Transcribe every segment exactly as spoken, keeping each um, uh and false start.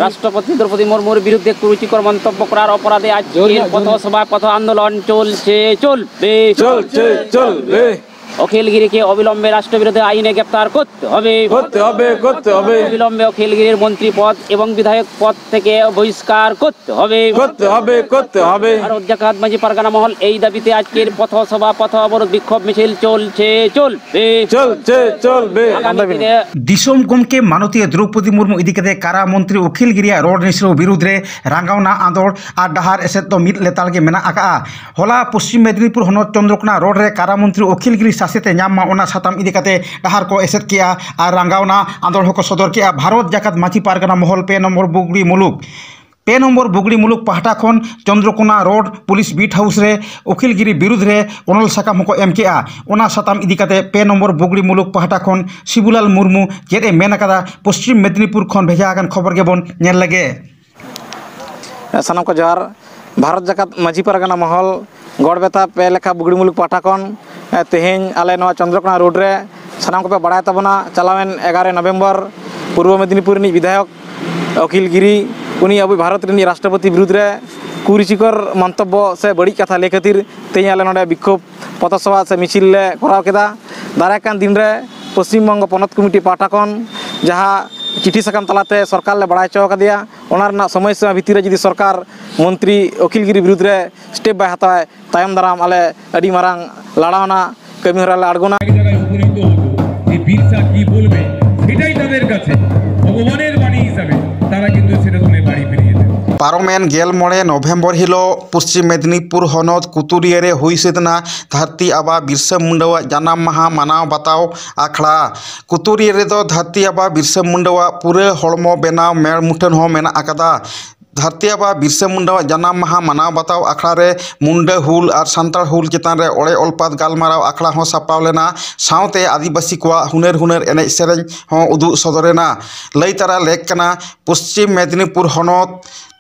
রাষ্ট্রপতি দ্রৌপদী মুর্মুর বিরুদ্ধে কুরুচিকর মন্তব্য করার অপরাধে আজকের পথসভা, পথ আন্দোলন চলছে, চলবে। চলছে, চলবে। অখিলগিরিকে অবিলম্বে রাষ্ট্রবিরোধী আইনে গ্রেপ্তার করতে হবে। করতে হবে, করতে হবে। অবিলম্বে অখিলগিরির মন্ত্রী পদ এবং বিধায়ক পদ থেকে বহিষ্কার করতে হবে। করতে হবে, করতে হবে। ভারত জাকাত মাঝি পারগানা মহল এই দাবিতে আজকের পথসভা, পথ অবরোধ, বিক্ষোভ মিছিল চলছে, চলবে। চলছে, চলবে। আগামী দিনে ᱫᱤᱥᱚᱢ ᱜᱚᱢᱠᱮ ᱢᱟᱱᱚᱛᱤᱭᱟᱹ ᱫᱨᱚᱣᱯᱚᱫᱤ ᱢᱩᱨᱢᱩ ᱤᱫᱤ ᱠᱟᱛᱮ ᱠᱟᱨᱟ ᱢᱚᱱᱛᱨᱤ ᱚᱠᱷᱤᱞ ᱜᱤᱨᱤᱭᱟᱜ ᱨᱚᱲ ᱱᱤᱥᱲᱟᱹᱣ ᱵᱤᱨᱩᱫᱽ ᱨᱮ ᱨᱟᱸᱜᱟᱣᱱᱟ ᱟᱸᱫᱳᱲ ᱟᱨ ᱰᱟᱦᱟᱨ ᱮᱥᱮᱫ ᱫᱚ ᱢᱤᱫ ᱞᱮᱛᱟᱲ ᱜᱮ ᱢᱮᱱᱟᱜ ᱟᱠᱟᱫᱼᱟ᱾ ᱦᱚᱞᱟ ᱯᱚᱥᱪᱤᱢ ᱢᱮᱫᱽᱱᱤᱯᱩᱨ ᱦᱚᱱᱚᱛ ᱪᱚᱱᱫᱨᱚᱠᱳᱱᱟ ᱨᱳᱰ ᱨᱮ ᱠᱟᱨᱟ ᱢᱚᱱᱛᱨᱤ ᱚᱠᱷᱤᱞ ᱜᱤᱨᱤ ᱥᱟᱥᱮᱛ ᱮ ᱧᱟᱢ ᱢᱟ, ᱚᱱᱟ ᱥᱟᱛᱟᱢ ᱤᱫᱤ ᱠᱟᱛᱮ ᱰᱟᱦᱟᱨ ᱠᱚ ᱮᱥᱮᱫ ᱠᱮᱜᱼᱟ ᱟᱨ ᱨᱟᱸᱜᱟᱣᱱᱟ ᱟᱸᱫᱳᱲ ᱦᱚᱸᱠᱚ ᱥᱚᱫᱚᱨ ᱠᱮᱜᱼᱟ᱾ ᱵᱷᱟᱨᱚᱛ ᱡᱟᱠᱟᱛ ᱢᱟᱹᱡᱷᱤ ᱯᱟᱨᱜᱟᱱᱟ ᱢᱚᱦᱚᱞ ᱯᱮ ᱱᱚᱢᱵᱚᱨ ᱵᱩᱜᱽᱲᱤ ᱢᱩᱞᱩᱠ ᱯᱮ ᱱᱚᱢᱵᱚᱨ ᱵᱩᱜᱽᱲᱤ ᱢᱩᱞᱩᱠ ᱯᱟᱦᱴᱟ ᱠᱷᱚᱱ ᱪᱚᱱᱫᱨᱚᱠᱳᱱᱟ ᱨᱳᱰ ᱯᱩᱞᱤᱥ ᱵᱤᱴ ᱦᱟᱣᱩᱥ ᱨᱮ ᱚᱠᱷᱤᱞ ᱜᱤᱨᱤ ᱵᱤᱨᱩᱫᱽ ᱨᱮ ᱚᱱᱚᱞ ᱥᱟᱠᱟᱢ ᱦᱚᱸᱠᱚ ᱮᱢ ᱠᱮᱜᱼᱟ᱾ ᱚᱱᱟ ᱥᱟᱛᱟᱢ ᱤᱫᱤ ᱠᱟᱛᱮ ᱯᱮ ᱱᱚᱢᱵᱚᱨ ᱵᱩᱜᱽᱲᱤ ᱢᱩᱞᱩᱠ ᱯᱟᱦᱴᱟ ᱠᱷᱚᱱ ᱥᱤᱵᱩᱞᱟᱞ ᱢᱩᱨᱢᱩ ᱪᱮᱫ ᱮ ᱢᱮᱱ ᱟᱠᱟᱫᱟ, ᱯᱚᱥᱪᱤᱢ ᱢᱮᱫᱽᱱᱤᱯᱩᱨ ᱠᱷᱚᱱ ᱵᱷᱮᱡᱟ ᱟᱠᱟᱱ ᱠᱷᱚᱵᱚᱨ ᱜᱮᱵᱚᱱ ᱧᱮᱞ ᱞᱮᱜᱮ᱾ ᱥᱟᱱᱟᱢ ᱠᱚ ᱡᱚᱦᱟᱨ᱾ ᱵᱷᱟᱨᱚᱛ ᱡᱟᱠᱟᱛ ᱢᱟᱹᱡᱷᱤ ᱯᱟᱨᱜᱟᱱᱟ ᱢᱚᱦᱚᱞ ᱜᱚᱲ ᱵᱮᱛᱟ ᱯᱮ ᱞᱮᱠᱷᱟ ᱵᱩᱜᱽᱲᱤ ᱢᱩᱞᱩᱠ ᱯᱟᱦᱴᱟ ᱠᱷᱚᱱ, ᱮ, ᱛᱮᱦᱮᱧ ᱟᱞᱮ ᱱᱚᱣᱟ ᱪᱚᱱᱫᱨᱚᱠᱳᱱᱟ ᱨᱳᱰ ᱨᱮ ᱥᱟᱱᱟᱢ ᱠᱚᱯᱮ ᱵᱟᱲᱟᱭ ᱛᱟᱵᱚᱱᱟ, ᱪᱟᱞᱟᱣᱮᱱ ᱮᱜᱟᱨᱚᱭ ᱱᱚᱵᱷᱮᱢᱵᱚᱨ ᱯᱩᱨᱵᱚ ᱢᱮᱫᱽᱱᱤᱯᱩᱨ ᱨᱤᱱᱤᱡ ᱵᱤᱫᱷᱟᱭᱚᱠ ᱚᱠᱷᱤᱞ ᱜᱤᱨᱤ, ᱩᱱᱤ ᱟᱵᱚ ᱵᱷᱟᱨᱚᱛ ᱨᱤᱱᱤᱡ ᱨᱟᱥᱴᱨᱚᱯᱚᱛᱤ ᱵᱤᱨᱩᱫᱽ ᱨᱮ ᱠᱩᱨᱩᱪᱤᱠᱚᱨ ᱢᱚᱱᱛᱚᱵᱵᱚ ᱥᱮ ᱵᱟᱹᱲᱤᱡ ᱠᱟᱛᱷᱟ ᱞᱟᱹᱭ ᱠᱷᱟᱹᱛᱤᱨ ᱛᱮᱦᱮᱧ ᱟᱞᱮ ᱱᱚᱰᱮ ᱵᱤᱠᱠᱷᱳᱵ ᱯᱚᱛᱷᱚ ᱥᱚᱵᱷᱟ ᱥᱮ ᱢᱤᱪᱷᱤᱞ ᱞᱮ ᱠᱚᱨᱟᱣ ᱠᱮᱫᱟ᱾ ᱫᱟᱨᱟᱭ ᱠᱟᱱ ᱫᱤᱱ ᱨᱮ ᱯᱚᱥᱪᱤᱢ ᱵᱚᱝᱜᱚ ᱯᱚᱱᱚᱛ ᱠᱚᱢᱤᱴᱤ ᱯᱟᱦᱴᱟ ᱠᱷᱚᱱ ᱡᱟᱦᱟᱸ ᱪᱤᱴᱷᱤ ᱥᱟᱠᱟᱢ ᱛᱟᱞᱟᱛᱮ ᱥᱚᱨᱠᱟᱨ ᱞᱮ ᱵᱟᱲᱟᱭ ᱦᱚᱪᱚ ᱟᱠᱟᱫᱮᱭᱟ, ᱚᱱᱟ ᱨᱮᱱᱟᱜ ᱥᱚᱢᱚᱭ ᱥᱤᱢᱟ ᱵᱷᱤᱛᱤᱨ ᱨᱮ ᱡᱩᱫᱤ ᱥᱚᱨᱠᱟᱨ ᱢᱚᱱᱛᱨᱤ ᱚᱠᱷᱤᱞ ᱜᱤᱨᱤ ᱵᱤᱨᱩᱫᱽ ᱨᱮ ᱥᱴᱮᱯ ᱵᱟᱭ ᱦᱟᱛᱟᱣᱟ, ᱛᱟᱭᱚᱢ ᱫᱟᱨᱟᱢ ᱟᱞᱮ ᱟᱹᱰᱤ ᱢᱟᱨᱟᱝ ᱞᱟᱲᱟᱣᱱᱟ ᱠᱟᱹᱢᱤ ᱦᱚᱨᱟ ᱞᱮ ᱟᱬᱜᱚᱱᱟ᱾ জায়গায় উপনীত হতো যে বিরসা কি বলবে, সেটাই তাদের কাছে ভগবানের বাণী হিসাবে তারা কিন্তু সেটা শুনে বাড়ি ফিরে যেতেন। ᱯᱟᱨᱚᱢᱮᱱ ᱜᱮᱞ ᱢᱚᱬᱮ ᱱᱚᱵᱷᱮᱢᱵᱚᱨ ᱦᱤᱞᱳᱜ ᱯᱚᱥᱪᱤᱢ ᱢᱮᱫᱽᱱᱤᱯᱩᱨ ᱦᱚᱱᱚᱛ ᱠᱩᱛᱩᱨᱤᱭᱟᱹ ᱨᱮ ᱦᱩᱭ ᱥᱟᱹᱛ ᱮᱱᱟ ᱫᱷᱟᱹᱨᱛᱤ ᱟᱵᱟ ᱵᱤᱨᱥᱟᱹ ᱢᱩᱱᱰᱟᱹᱣᱟᱜ ᱡᱟᱱᱟᱢ ᱢᱟᱦᱟ ᱢᱟᱱᱟᱣ ᱵᱟᱛᱟᱣ ᱟᱠᱷᱲᱟ᱾ ᱠᱩᱛᱩᱨᱤᱭᱟᱹ ᱨᱮᱫᱚ ᱫᱷᱟᱹᱨᱛᱤ ᱟᱵᱟ ᱵᱤᱨᱥᱟᱹ ᱢᱩᱱᱰᱟᱹᱣᱟᱜ ᱯᱩᱨᱟᱹ ᱦᱚᱲᱢᱚ ᱵᱮᱱᱟᱣ ᱢᱮᱲ ᱢᱩᱴᱷᱟᱹᱱ ᱦᱚᱸ ᱢᱮᱱᱟᱜ ᱟᱠᱟᱫᱟ᱾ ᱫᱷᱟᱹᱨᱛᱤ ᱟᱵᱟ ᱵᱤᱨᱥᱟᱹ ᱢᱩᱱᱰᱟᱣᱟᱜ ᱡᱟᱱᱟᱢ ᱢᱟᱦᱟ ᱢᱟᱱᱟᱣ ᱵᱟᱛᱟᱣ ᱟᱠᱷᱲᱟ ᱨᱮ ᱢᱩᱱᱰᱟᱹ ᱦᱩᱞ ᱟᱨ ᱥᱟᱱᱛᱟᱲ ᱦᱩᱞ ᱪᱮᱛᱟᱱ ᱨᱮ ᱚᱲᱮ ᱚᱞᱯᱟᱛ ᱜᱟᱞᱢᱟᱨᱟᱣ ᱟᱠᱷᱲᱟ ᱦᱚᱸ ᱥᱟᱯᱲᱟᱣ ᱞᱮᱱᱟ᱾ ᱥᱟᱶᱛᱮ ᱟᱹᱫᱤᱵᱟᱹᱥᱤ ᱠᱚᱣᱟᱜ ᱦᱩᱱᱟᱹᱨ ᱦᱩᱱᱟᱹᱨ ᱮᱱᱮᱡ ᱥᱮᱨᱮᱧ ᱦᱚᱸ ᱩᱫᱩᱜ ᱥᱚᱫᱚᱨ ᱮᱱᱟ᱾ ᱞᱟᱹᱭ ᱛᱟᱨᱟ ᱞᱮᱠ ᱠᱟᱱᱟ, ᱯᱚᱥᱪᱤᱢ ᱢᱮᱫᱽᱱᱤᱯᱩᱨ ᱦᱚᱱᱚᱛ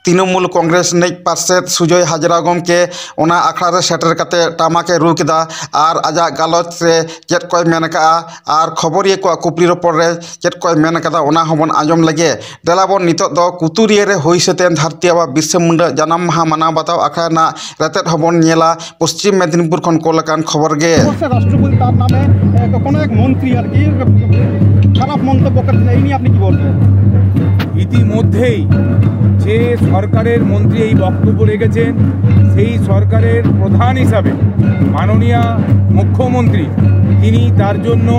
ᱛᱨᱤᱱᱚᱢᱩᱞ ᱠᱚᱝᱜᱨᱮᱥ ᱨᱤᱱᱤᱡ ᱯᱟᱨᱥᱮᱛ ᱥᱩᱡᱚᱭ ᱦᱟᱡᱽᱨᱟ ᱜᱚᱢᱠᱮ ᱚᱱᱟ ᱟᱠᱷᱲᱟ ᱨᱮ ᱥᱮᱴᱮᱨ ᱠᱟᱛᱮ ᱴᱟᱢᱟᱠ ᱮ ᱨᱩ ᱠᱮᱫᱟ ᱟᱨ ᱟᱡᱟᱜ ᱜᱟᱞᱚᱪ ᱨᱮ ᱪᱮᱫ ᱠᱚᱭ ᱢᱮᱱ ᱟᱠᱟᱫᱼᱟ ᱟᱨ ᱠᱷᱚᱵᱚᱨᱤᱭᱟᱹ ᱠᱚᱣᱟᱜ ᱠᱩᱠᱞᱤ ᱨᱚᱯᱚᱲ ᱨᱮ ᱪᱮᱫ ᱠᱚᱭ ᱢᱮᱱ ᱟᱠᱟᱫᱟ, ᱚᱱᱟ ᱦᱚᱸᱵᱚᱱ ᱟᱸᱡᱚᱢ ᱞᱮᱜᱮ᱾ ᱫᱮᱞᱟ ᱵᱚᱱ ᱱᱤᱛᱚᱜ ᱫᱚ ᱠᱩᱛᱩᱨᱤᱭᱟᱹ ᱨᱮ ᱦᱩᱭ ᱥᱟᱹᱛ ᱮᱱ ᱫᱷᱟᱹᱨᱛᱤ ᱟᱵᱟ ᱵᱤᱨᱥᱟᱹ ᱢᱩᱱᱰᱟᱹ ᱡᱟᱱᱟᱢ ᱢᱟᱦᱟ ᱢᱟᱱᱟᱣ ᱵᱟᱛᱟᱣ ᱟᱠᱷᱲᱟ ᱨᱮᱱᱟᱜ ᱨᱮᱛᱮᱫ ᱦᱚᱸᱵᱚᱱ ᱧᱮᱞᱟ᱾ ᱯᱚᱥᱪᱤᱢ ᱢᱮᱫᱤᱱᱤᱯᱩᱨ ᱠᱷᱚᱱ ᱠᱚᱞ ᱟᱠᱟᱱ ᱠᱷᱚᱵᱚᱨ ᱜᱮ᱾ ভারতবর্ষের রাষ্ট্রপতি তার নামে, এ, কোনো এক মন্তব্য করেছেন, এই নিয়ে আপনি কি বলবেন? ইতিমধ্যেই যে সরকারের মন্ত্রী এই বক্তব্য রেখেছেন, সেই সরকারের প্রধান হিসাবে মাননীয় মুখ্যমন্ত্রী, তিনি তার জন্য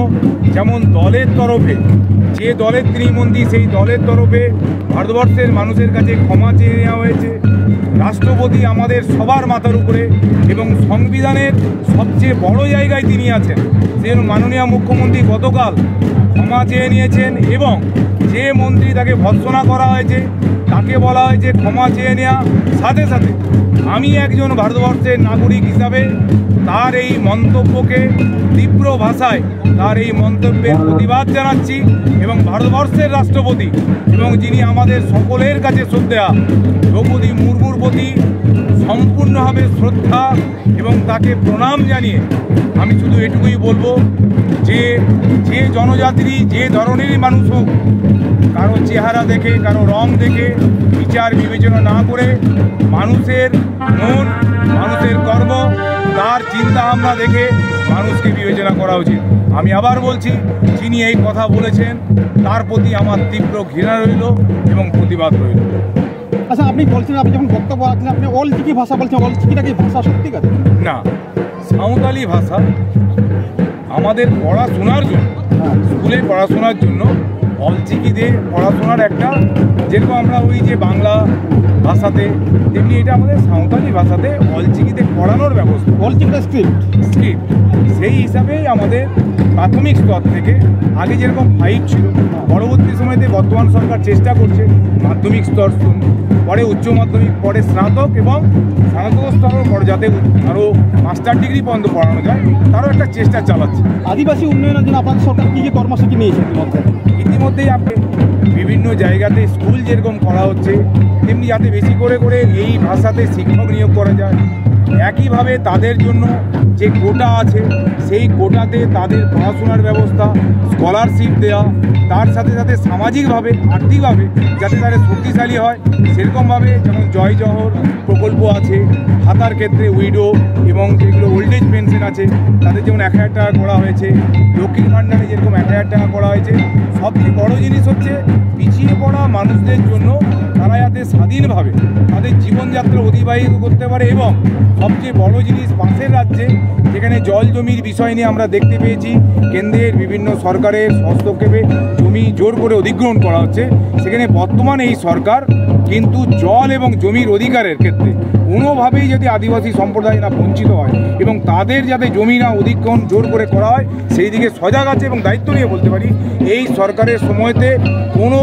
যেমন দলের তরফে, যে দলের তিনি মন্ত্রী, সেই দলের তরফে ভারতবর্ষের মানুষের কাছে ক্ষমা চেয়ে নেওয়া হয়েছে। রাষ্ট্রপতি আমাদের সবার মাথার উপরে এবং সংবিধানের সবচেয়ে বড় জায়গায় তিনি আছেন। সেই জন্য মাননীয় মুখ্যমন্ত্রী গতকাল ক্ষমা চেয়ে নিয়েছেন এবং যে মন্ত্রী তাকে ভর্ৎসনা করা হয়েছে, তাকে বলা হয়েছে ক্ষমা চেয়ে নেওয়া। সাথে সাথে আমি একজন ভারতবর্ষের নাগরিক হিসাবে তার এই মন্তব্যকে তীব্র ভাষায়, তার এই মন্তব্যের প্রতিবাদ জানাচ্ছি এবং ভারতবর্ষের রাষ্ট্রপতি এবং যিনি আমাদের সকলের কাছে শ্রদ্ধেয়া দ্রৌপদী মুর্মুর প্রতি সম্পূর্ণভাবে শ্রদ্ধা এবং তাকে প্রণাম জানিয়ে আমি শুধু এটুকুই বলবো যে, যে জনজাতিরই যে ধরনেরই মানুষ হোক, কারো চেহারা দেখে, কারো রং দেখে বিচার বিবেচনা না করে মানুষের মন, মানুষের কর্ম, তার চিন্তা ভাবনা দেখে মানুষকে বিবেচনা করা উচিত। আমি আবার বলছি, যিনি এই কথা বলেছেন, তার প্রতি আমার তীব্র ঘৃণা রইল এবং প্রতিবাদ রইল। আচ্ছা, আপনি বলছেন, আপনি যখন বক্তব্য রাখছেন, আপনি অলচিকি ভাষা বলছেন, অলচিকিটা কি ভাষা সত্যিকার? না, সাঁওতালি ভাষা আমাদের পড়াশোনার জন্য, স্কুলে পড়াশোনার জন্য অলচিকিতে পড়াশোনার একটা, যেরকম আমরা ওই যে বাংলা ভাষাতে, তেমনি এটা আমাদের সাঁওতালি ভাষাতে অলচিকিতে পড়ানোর ব্যবস্থা। অল চিকিটা স্ক্রিপ্ট। স্ক্রিপ্ট। সেই হিসাবেই আমাদের প্রাথমিক স্তর থেকে আগে যেরকম ফাইভ ছিল, পরবর্তী সময়তে বর্তমান সরকার চেষ্টা করছে মাধ্যমিক স্তর শুরু, পরে উচ্চ মাধ্যমিক, পরে স্নাতক এবং স্নাতক স্তরের পরে যাতে আরও মাস্টার ডিগ্রি পর্যন্ত পড়ানো যায়, তারও একটা চেষ্টা চালাচ্ছে। আদিবাসী উন্নয়নের জন্য আপনাদের সরকার কী কী কর্মসূচি নিয়েছে ইতিমধ্যে? ইতিমধ্যেই আপনি বিভিন্ন জায়গাতে স্কুল যেরকম করা হচ্ছে, তেমনি যাতে বেশি করে করে এই ভাষাতে শিক্ষক নিয়োগ করা যায়। একইভাবে তাদের জন্য যে কোটা আছে, সেই কোটাতে তাদের পড়াশোনার ব্যবস্থা, স্কলারশিপ দেওয়া, তার সাথে সাথে সামাজিকভাবে, আর্থিকভাবে যাতে তারা শক্তিশালী হয়, সেরকমভাবে যেমন জয় জোহর প্রকল্প আছে, ভাতার ক্ষেত্রে উইডো এবং যেগুলো ওল্ড এজ পেনশন আছে, তাদের যেমন এক হাজার টাকা করা হয়েছে, লক্ষ্মীর ভাণ্ডারে যেরকম এক হাজার টাকা করা হয়েছে। সবচেয়ে বড় জিনিস হচ্ছে পিছিয়ে পড়া মানুষদের জন্য তারা যাতে স্বাধীনভাবে তাদের জীবনযাত্রা অতিবাহিত করতে পারে, এবং সবচেয়ে বড় জিনিস পাশের রাজ্যে যেখানে জল জমির বিষয় নিয়ে আমরা দেখতে পেয়েছি কেন্দ্রের বিভিন্ন সরকারের হস্তক্ষেপে জমি জোর করে অধিগ্রহণ করা হচ্ছে, সেখানে বর্তমানে এই সরকার কিন্তু জল এবং জমির অধিকারের ক্ষেত্রে কোনোভাবেই যদি আদিবাসী সম্প্রদায় না বঞ্চিত হয় এবং তাদের যাতে জমি না অধিগ্রহণ জোর করে করা হয়, সেই দিকে সজাগ আছে এবং দায়িত্ব নিয়ে বলতে পারি, এই সরকারের সময়তে কোনো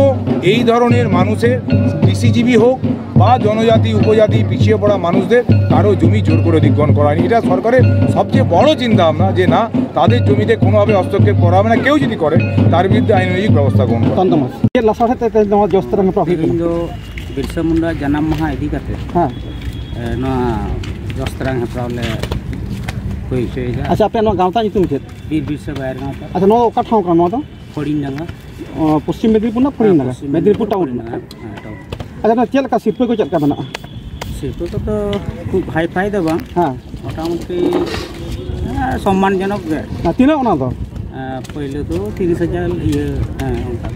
এই ধরনের মানুষের কৃষিজীবী হোক বা জনজাতি, উপজাতি, পিছিয়ে পড়া মানুষদের কারো জমি জোর করে অধিগ্রহণ করা হয়নি। এটা সরকারের সবচেয়ে বড় চিন্তা ভাবনা যে না, তাদের জমিতে কোনোভাবে হস্তক্ষেপ করা হবে না, কেউ যদি করে তার বিরুদ্ধে আইনানুগ ব্যবস্থা গ্রহণ করা হবে। ᱪᱮᱫ ᱞᱟᱥᱟᱲᱦᱮᱫ ᱛᱮ ᱛᱮᱦᱮᱧ ᱱᱚᱣᱟ ᱡᱚᱥ ᱛᱟᱨᱟᱝ ᱦᱮᱯᱨᱟᱣ ᱦᱩᱭᱩᱜ ᱛᱮᱦᱮᱧ ᱠᱟᱱᱟ? ᱫᱚ ᱵᱤᱨᱥᱟ ᱢᱩᱱᱰᱟ ᱡᱟᱱᱟᱢ ᱢᱟᱦᱟ ᱤᱫᱤ ᱠᱟᱛᱮ, ᱦᱮᱸ᱾ ᱮ, ᱱᱚᱣᱟ ᱡᱚᱥ ᱛᱟᱨᱟᱝ ᱦᱮᱯᱨᱟᱣ ᱞᱮ ᱦᱩᱭ ᱦᱚᱪᱚᱭᱮᱫᱟ᱾ ᱟᱪᱪᱷᱟ, ᱟᱯᱮᱭᱟᱜ ᱱᱚᱣᱟ ᱜᱟᱶᱛᱟ ᱧᱩᱛᱩᱢ ᱪᱮᱫ? ᱵᱤᱨ ᱵᱤᱨᱥᱟ ᱵᱟᱭᱟᱨ ᱜᱟᱶᱛᱟ᱾ ᱟᱪᱪᱷᱟ, ᱱᱚᱣᱟ ᱫᱚ ᱚᱠᱟ ᱴᱷᱟᱶ ᱠᱟᱱᱟ ᱱᱚᱣᱟ ᱫᱚ? ᱯᱷᱚᱲᱤᱝᱰᱟᱸᱜᱟ᱾ ᱚ, ᱯᱚᱥᱪᱤᱢ ᱢᱮᱫᱤᱱᱤᱯᱩᱨ ᱨᱮᱱᱟᱜ ᱯᱷᱚᱲᱤᱝᱰᱟᱸᱜᱟ? ᱯᱚᱥᱪᱤᱢ ᱢᱮᱫᱤᱱᱤᱯᱩᱨ ᱢᱮᱫᱤᱱᱤᱯᱩᱨ ᱴᱟᱣᱩᱱ᱾ ᱯᱷᱚᱲᱤᱝᱰᱟᱸᱜᱟ, ᱦᱮᱸ, ᱴᱟᱣᱩᱱ᱾ ᱟᱪᱪᱷᱟ, ᱱᱚᱣᱟ ᱪᱮᱫ ᱞᱮᱠᱟ ᱥᱤᱨᱯᱟᱹ ᱠᱚ ᱪᱮᱫ ᱞᱮᱠᱟ ᱢᱮᱱᱟᱜᱼᱟ? ᱥᱤᱨᱯᱟᱹ ᱠᱚᱫᱚ ᱠᱷᱩᱵ ᱦᱟᱭ ᱯᱷᱟᱭ ᱫᱚ ᱵᱟᱝ᱾ ᱦᱮᱸ᱾ ᱢᱚᱴᱟᱢᱩᱴᱤ, ᱦᱮᱸ, ᱥᱚᱢᱢᱟᱱ ᱡᱚᱱᱚᱠ ᱜᱮ᱾ ᱟᱨ ᱛᱤᱱᱟᱹᱜ ᱚᱱᱟ ᱫᱚ? ᱮᱸ, ᱯᱳᱭᱞᱳ ᱫᱚ ᱛᱤᱨᱤᱥ ᱦᱟᱡᱟᱨ, ᱤᱭᱟᱹ, ᱦᱮᱸ, ᱚᱱᱠᱟ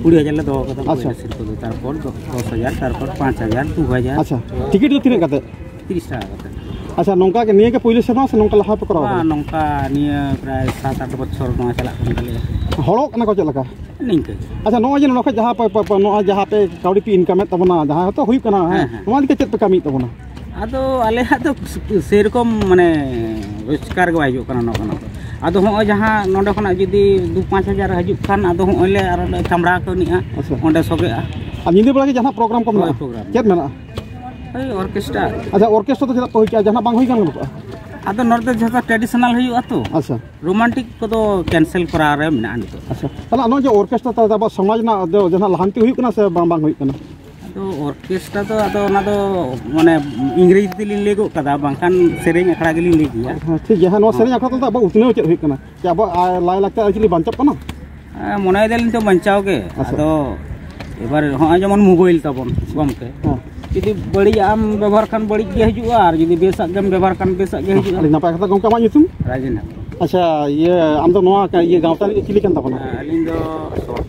ᱠᱩᱲᱤ ᱦᱟᱡᱟᱨ ᱞᱮ ᱫᱚᱦᱚ ᱠᱟᱫᱟ᱾ ᱟᱪᱪᱷᱟ᱾ ᱯᱳᱭᱞᱳ ᱥᱤᱨᱯᱟᱹ ᱫᱚ, ᱛᱟᱨᱯᱚᱨ ᱫᱚ ᱫᱚᱥ ᱦᱟᱡᱟᱨ, ᱛᱟᱨᱯᱚᱨ ᱯᱟᱸᱪ ᱦᱟᱡᱟᱨ, ᱫᱩ ᱦᱟᱡᱟᱨ᱾ ᱟᱪᱪᱷᱟ, ᱴᱤᱠᱤᱴ ᱫᱚ ᱛᱤᱱᱟᱹᱜ ᱠᱟᱛᱮ? ᱛᱤᱨᱤᱥ ᱴᱟᱠᱟ ᱠᱟᱛᱮ᱾ ᱟᱪᱪᱷᱟ, ᱱᱚᱝᱠᱟ ᱜᱮ, ᱱᱤᱭᱟᱹ ᱜᱮ ᱯᱳᱭᱞᱳ ᱥᱮᱨᱢᱟ ᱥᱮ ᱱᱚᱝᱠᱟ ᱞᱟᱦᱟ ᱯᱮ ᱠᱚᱨᱟᱣ ᱵᱟᱝ, ᱠᱟᱫᱟ? ᱱᱚᱝᱠᱟ ᱱᱤᱭᱟᱹ ᱯᱨᱟᱭ ᱥᱟᱛ ᱟᱴ ᱵᱚᱪᱷᱚᱨ ᱱᱚᱣᱟ ᱪᱟᱞᱟᱜ ᱠᱟᱱ ᱛᱟᱞᱮᱭᱟ᱾ ᱦᱚᱲᱚᱜ ᱠᱟᱱᱟ ᱠᱚ ᱪᱮᱫ ᱞᱮᱠᱟ? ᱱᱤᱝᱠᱟᱹ ᱜᱮ᱾ ᱟᱪᱪᱷᱟ, ᱱᱚᱜᱼᱚᱭ ᱡᱮ ᱱᱚᱰᱮ ᱠᱷᱚᱱ ᱡᱟᱦᱟᱸ ᱯᱮ, ᱯᱮ, ᱯᱮ, ᱱᱚᱣᱟ ᱡᱟᱦᱟᱸ ᱯᱮ ᱠᱟᱹᱣᱰᱤ ᱯᱮ ᱤᱱᱠᱟᱢᱮᱫ ᱛᱟᱵᱚᱱᱟ, ᱡᱟᱦᱟᱸ ᱦᱚᱭᱛᱳ ᱦᱩᱭᱩᱜ ᱠᱟᱱᱟ, ᱦᱮᱸ, ᱦᱮᱸ, ᱦᱮᱸ᱾ ᱱᱚᱣᱟ ᱤᱫᱤ ᱠᱟᱛᱮ ᱪᱮᱫ ᱯᱮ ᱠᱟᱹᱢᱤᱭᱮᱫ ᱛᱟᱵᱚᱱᱟ? ᱟᱫᱚ ᱟᱞᱮᱭᱟᱜ ᱫᱚ ᱥᱮᱨᱚᱠᱚᱢ ᱢᱟᱱᱮ ᱨᱳᱡᱽᱜᱟᱨ ᱜᱮ ᱵᱟᱭ ᱦᱤᱡᱩᱜ ᱠᱟᱱᱟ ᱱᱚᱝᱠᱟᱱᱟᱜ ᱫᱚ᱾ ᱟᱫᱚ ᱦᱚᱸᱜᱼᱚᱭ ᱡᱟᱦᱟᱸ ᱱᱚᱰᱮ ᱠᱷᱚᱱᱟᱜ ᱡᱩᱫᱤ ᱫᱩ ᱯᱟᱸᱪ ᱦᱟᱡᱟᱨ ᱦᱤᱡᱩᱜ ᱠᱷᱟᱱ, ᱟᱫᱚ ᱦᱚᱸᱜᱼᱚᱭ ᱞᱮ ᱟᱨᱚ ᱞᱮ ᱪᱟᱢᱲᱟ ᱠᱟᱹᱣᱱᱤᱜᱼᱟ᱾ ᱟᱪᱪᱷᱟ᱾ ᱚᱸᱰᱮ ᱥᱚᱜᱮᱜᱼᱟ᱾ ᱟᱨ ᱧᱤᱫᱟᱹ ᱵᱮᱲᱟ ᱜᱮ ᱡᱟᱦᱟᱱᱟᱜ ᱯᱨᱳᱜᱨᱟᱢ ᱠᱚ ᱦᱳᱭ, ᱢᱮᱱᱟᱜᱼᱟ? ᱯᱨᱳᱜᱨᱟᱢ᱾ ᱪᱮᱫ ᱢᱮᱱᱟᱜᱼᱟ? ᱳᱭ ᱚᱨᱠᱮᱥᱴᱟᱨ᱾ ᱟᱪᱪᱷᱟ, ᱚᱨᱠᱮᱥᱴᱟᱨ ᱫᱚ ᱪᱮᱫᱟᱜ ᱯᱮ ᱦᱩᱭ ᱦᱚᱪᱚᱭᱟ? ᱡᱟᱦᱟᱱᱟᱜ ᱵᱟᱝ ᱦᱩᱭ ᱜᱟᱱ ᱜᱚᱫᱚᱜᱼᱟ? ᱟᱫᱚ ᱱᱚᱰᱮ ᱫᱚ ᱡᱷᱚᱛᱚ ᱴᱨᱮᱰᱤᱥᱚᱱᱟᱞ ᱦᱩᱭᱩᱜᱼᱟ ᱛᱚ᱾ ᱟᱪᱪᱷᱟ᱾ ᱨᱳᱢᱟᱱᱴᱤᱠ ᱠᱚᱫᱚ ᱠᱮᱱᱥᱮᱞ ᱠᱚᱨᱟᱣ ᱨᱮ ᱢᱮᱱᱟᱜᱼᱟ ᱱᱤᱛᱚᱜ᱾ ᱟᱪᱪᱷᱟ, ᱛᱟᱦᱚᱞᱮ ᱱᱚᱜᱼᱚᱭ ᱡᱮ ᱚᱨᱠᱮᱥᱴᱟᱨ ᱛᱟᱞᱟᱛᱮ ᱟᱵᱚᱣᱟᱜ ᱥᱚᱢᱟᱡᱽ ᱨᱮᱱᱟᱜ ᱫᱚ ᱡᱟᱦᱟᱱᱟᱜ ᱞᱟᱦᱟᱱᱛᱤ ᱦᱩᱭᱩᱜ ᱠᱟᱱᱟ ᱥᱮ ᱵᱟᱝ, ᱵᱟᱝ ᱦᱩᱭᱩᱜ ᱠᱟᱱᱟ? ᱟᱫᱚ ᱚᱨᱠᱮᱥᱴᱨᱟ ᱫᱚ, ᱟᱫᱚ ᱚᱱᱟ ᱫᱚ ᱢᱟᱱᱮ ᱤᱝᱨᱮᱡᱤ ᱛᱮᱞᱤᱧ ᱞᱟᱹᱭ ᱜᱚᱫ ᱠᱟᱫᱟ, ᱵᱟᱝᱠᱷᱟᱱ ᱥᱮᱨᱮᱧ ᱟᱠᱷᱲᱟ ᱜᱮᱞᱤᱧ ᱞᱟᱹᱭ ᱜᱮᱭᱟ᱾ ᱦᱮᱸ, ᱴᱷᱤᱠ ᱜᱮᱭᱟ᱾ ᱦᱮᱸ, ᱱᱚᱣᱟ ᱦᱮᱸ᱾ ᱥᱮᱨᱮᱧ ᱟᱠᱷᱲᱟ ᱛᱟᱞᱟ ᱛᱮ ᱟᱵᱚᱣᱟᱜ ᱩᱛᱱᱟᱹᱣ ᱪᱮᱫ ᱦᱩᱭᱩᱜ ᱠᱟᱱᱟ? ᱪᱮ ᱟᱵᱚᱣᱟᱜ, ᱟᱨ, ᱞᱟᱭᱼᱞᱟᱠᱪᱟᱨ ᱟᱹᱨᱤᱪᱟᱹᱞᱤ ᱵᱟᱧᱪᱟᱜ ᱠᱟᱱᱟ? ᱦᱮᱸ, ᱢᱚᱱᱮᱭ ᱫᱟᱞᱤᱧ ᱛᱚ ᱵᱟᱧᱪᱟᱣ ᱜᱮ᱾ ᱟᱪᱪᱷᱟ᱾ ᱟᱫᱚ ᱮᱵᱟᱨ ᱦᱚᱸᱜᱼᱚᱭ ᱡᱮᱢᱚᱱ ᱢᱳᱵᱟᱭᱤᱞ ᱛᱟᱵᱚᱱ ᱜᱚᱢᱠᱮ, ᱦᱮᱸ᱾ ᱡᱩᱫᱤ ᱵᱟᱹᱲᱤᱡᱟᱜ ᱮᱢ ᱵᱮᱵᱚᱦᱟᱨ ᱠᱷᱟᱱ ᱵᱟᱹᱲᱤᱡ ᱜᱮ ᱦᱤᱡᱩᱜᱼᱟ, ᱟᱨ ᱡᱩᱫᱤ ᱵᱮᱥᱟᱜ ᱜᱮᱢ ᱵᱮᱵᱚᱦᱟᱨ ᱠᱷᱟᱱ ᱵᱮᱥᱟᱜ ᱜᱮ ᱦᱤᱡᱩᱜᱼᱟ᱾ ᱟᱹᱰᱤ ᱱᱟᱯᱟᱭ ᱠᱟᱛᱷᱟ᱾ ᱜᱚᱢᱠᱮ, ᱟᱢᱟᱜ ᱧᱩᱛᱩᱢ? ᱨᱟᱡᱮᱱ ᱦᱮᱢᱵᱨᱚᱢ᱾ ᱟᱪᱪᱷᱟ, ᱤᱭᱟᱹ, ᱟᱢ ᱫᱚ ᱱᱚᱣᱟ ᱠᱟ-, ᱤᱭᱟᱹ ᱜᱟᱶᱛᱟ ᱨᱤᱱᱤᱡ ᱪᱤᱞᱤ ᱠᱟᱱ ᱛᱟᱵᱚᱱᱟ? ᱦᱮᱸ, ᱟᱹᱞᱤᱧ ᱫᱚ ᱥᱚᱨ᱾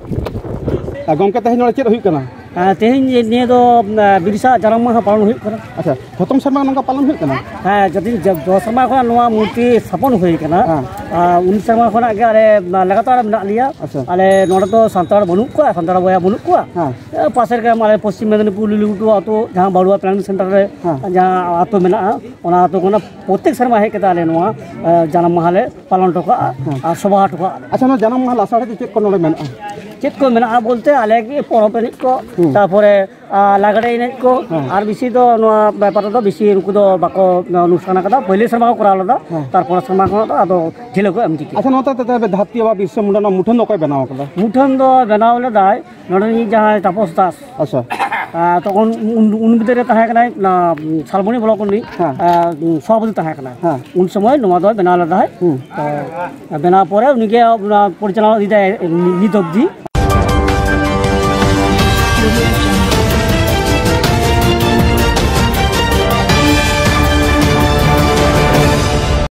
ᱟᱨ ᱜᱚᱢᱠᱮ, ᱛᱮᱦᱮᱧ ᱱᱚᱰᱮ ᱪᱮᱫ ᱦᱩᱭᱩᱜ ᱠᱟᱱᱟ? ᱦᱮᱸ, ᱛᱮᱦᱮᱧ ᱱᱤᱭᱟᱹ ᱫᱚ, ᱟᱸ, ᱵᱤᱨᱥᱟ ᱡᱟᱱᱟᱢ ᱢᱟᱦᱟ ᱯᱟᱞᱚᱱ ᱦᱩᱭᱩᱜ ᱠᱟᱱᱟ᱾ ᱟᱪᱪᱷᱟ, ᱡᱚᱛᱚᱢ ᱥᱮᱨᱢᱟ ᱱᱚᱝᱠᱟ ᱯᱟᱞᱚᱱ ᱦᱩᱭᱩᱜ ᱠᱟᱱᱟ? ᱦᱮᱸ, ᱡᱚᱛᱚ, ᱡᱚ-, ᱡᱚ ᱥᱮᱨᱢᱟ ᱠᱷᱚᱱᱟᱜ ᱱᱚᱣᱟ ᱢᱩᱨᱛᱤ ᱥᱛᱷᱟᱯᱚᱱ ᱦᱩᱭ ᱠᱟᱱᱟ᱾ ᱦᱮᱸ᱾ ᱟᱨ ᱩᱱ ᱥᱮᱨᱢᱟ ᱠᱷᱚᱱᱟᱜ ᱜᱮ ᱟᱞᱮ ᱞᱟᱜᱟᱛᱟᱨ ᱢᱮᱱᱟᱜ ᱞᱮᱭᱟ᱾ ᱟᱪᱪᱷᱟ᱾ ᱟᱞᱮ ᱱᱚᱰᱮ ᱫᱚ ᱥᱟᱱᱛᱟᱲ ᱵᱟᱹᱱᱩᱜ ᱠᱚᱣᱟ, ᱥᱟᱱᱛᱟᱲ ᱵᱚᱭᱦᱟ ᱵᱟᱹᱱᱩᱜ ᱠᱚᱣᱟ᱾ ᱦᱮᱸ᱾ ᱮ, ᱯᱟᱥᱮ ᱨᱮᱜᱮ ᱟᱞᱮ ᱯᱚᱥᱪᱤᱢ ᱢᱮᱫᱽᱱᱤᱯᱩᱨ ᱞᱤᱞᱩᱜᱷᱩᱴᱩ ᱟᱹᱛᱩ, ᱡᱟᱦᱟᱸ ᱵᱟᱲᱩᱣᱟ ᱯᱞᱮᱱᱤᱝ ᱥᱮᱱᱴᱟᱨ ᱨᱮ ᱦᱮᱸ᱾ ᱡᱟᱦᱟᱸ ᱟᱹᱛᱩ ᱢᱮᱱᱟᱜᱼᱟ, ᱚᱱᱟ ᱟᱹᱛᱩ ᱠᱷᱚᱱᱟᱜ ᱯᱨᱚᱛᱮᱠ ᱥᱮᱨᱢᱟ ᱦᱮᱡ ᱠᱟᱛᱮ ᱟᱞᱮ ᱱᱚᱣᱟ, ᱮ, ᱡᱟᱱᱟᱢ ᱢᱟᱦᱟ ᱞᱮ ᱯᱟᱞᱚᱱ ᱦᱚᱴᱚ ᱠᱟᱜᱼᱟ ᱦᱮᱸ᱾ ᱟᱨ ᱥᱚᱵᱷᱟ ᱦᱚᱴᱚ ᱠᱟᱜᱼᱟ ᱞᱮ᱾ ᱟᱪᱪᱷᱟ, ᱱᱚᱣᱟ ᱡᱟᱱᱟᱢ ᱢᱟᱦᱟ ᱞᱟᱥᱟᱲᱦᱮᱫ ᱫᱚ ᱪᱮᱫ ᱠᱚ ᱱᱚᱰᱮ ᱢᱮᱱᱟᱜᱼᱟ? ᱪᱮᱫ ᱠᱚ ᱢᱮᱱᱟᱜᱼᱟ ᱵᱚᱞᱛᱮ, ᱟᱞᱮ ᱜᱮ ᱯᱚᱨᱚᱵᱽ ᱮᱱᱮᱡ ᱠᱚ, ᱦᱩᱸ᱾ ᱛᱟᱨᱯᱚᱨᱮ, ᱟ, ᱞᱟᱜᱽᱲᱮ ᱮᱱᱮᱡ ᱠᱚ, ᱦᱮᱸ᱾ ᱟᱨ ᱵᱮᱥᱤ ᱫᱚ ᱱᱚᱣᱟ ᱵᱮᱯᱟᱨ ᱨᱮᱫᱚ ᱵᱮᱥᱤ ᱩᱱᱠᱩ ᱫᱚ ᱵᱟᱠᱚ ᱚᱱᱩᱥᱴᱷᱟᱱ ᱟᱠᱟᱫᱟ᱾ ᱯᱳᱭᱞᱳ ᱥᱮᱨᱢᱟ ᱠᱚ ᱠᱚᱨᱟᱣ ᱞᱮᱫᱟ, ᱦᱮᱸ᱾ ᱛᱟᱨᱯᱚᱨᱮ ᱥᱮᱨᱢᱟ ᱠᱷᱚᱱᱟᱜ ᱫᱚ ᱟᱫᱚ ᱰᱷᱤᱞᱟᱹ ᱠᱚ ᱮᱢ ᱤᱫᱤ ᱠᱮᱫᱟ᱾ ᱟᱪᱪᱷᱟ, ᱱᱚᱣᱟ ᱛᱮ, ᱛᱮ, ᱛᱮ ᱫᱷᱟᱹᱨᱛᱤ ᱵᱟᱵᱟ ᱵᱤᱨᱥᱟ ᱢᱩᱱᱰᱟ ᱱᱚᱣᱟ ᱢᱩᱴᱷᱟᱹᱱ ᱫᱚ ᱚᱠᱚᱭ ᱵᱮᱱᱟᱣ ᱟᱠᱟᱫᱟ? ᱢᱩᱴᱷᱟᱹᱱ ᱫᱚ ᱵᱮᱱᱟᱣ ᱞᱮᱫᱟᱭ ᱱᱚᱰᱮ ᱨᱤᱱᱤᱡ ᱡᱟᱦᱟᱸᱭ ᱛᱟᱯᱚᱥ ᱫᱟᱥ᱾ ᱟᱪᱪᱷᱟ᱾ ᱟ, ᱛᱚᱠᱷᱚᱱ ᱩᱱ, ᱩᱱ ᱵᱤᱫᱟᱹᱞ ᱨᱮ ᱛᱟᱦᱮᱸ ᱠᱟᱱᱟᱭ, ᱚᱱᱟ, ᱥᱟᱞᱵᱚᱱᱤ ᱵᱞᱚᱠ ᱨᱤᱱᱤᱡ, ᱦᱮᱸ᱾ ᱟ, ᱥᱚᱵᱷᱟᱯᱚᱛᱤ ᱛᱟᱦᱮᱸ ᱠᱟᱱᱟᱭ᱾ ᱦᱮᱸ᱾ ᱩᱱ ᱥᱚᱢᱚᱭ ᱱᱚᱣᱟ ᱫᱚᱭ ᱵᱮᱱᱟᱣ ᱞᱮᱫᱟᱭ᱾ ᱦᱩᱸ᱾ ᱛᱚ, ᱵᱮᱱᱟᱣ ᱯᱚᱨᱮ ᱩᱱᱤᱜᱮ ᱚᱱᱟ ᱯᱚᱨᱤᱪᱟᱞᱚᱱᱟ ᱤᱫᱤᱭᱮᱫᱟᱭ ᱱᱤᱛ ᱚᱵᱫᱤ᱾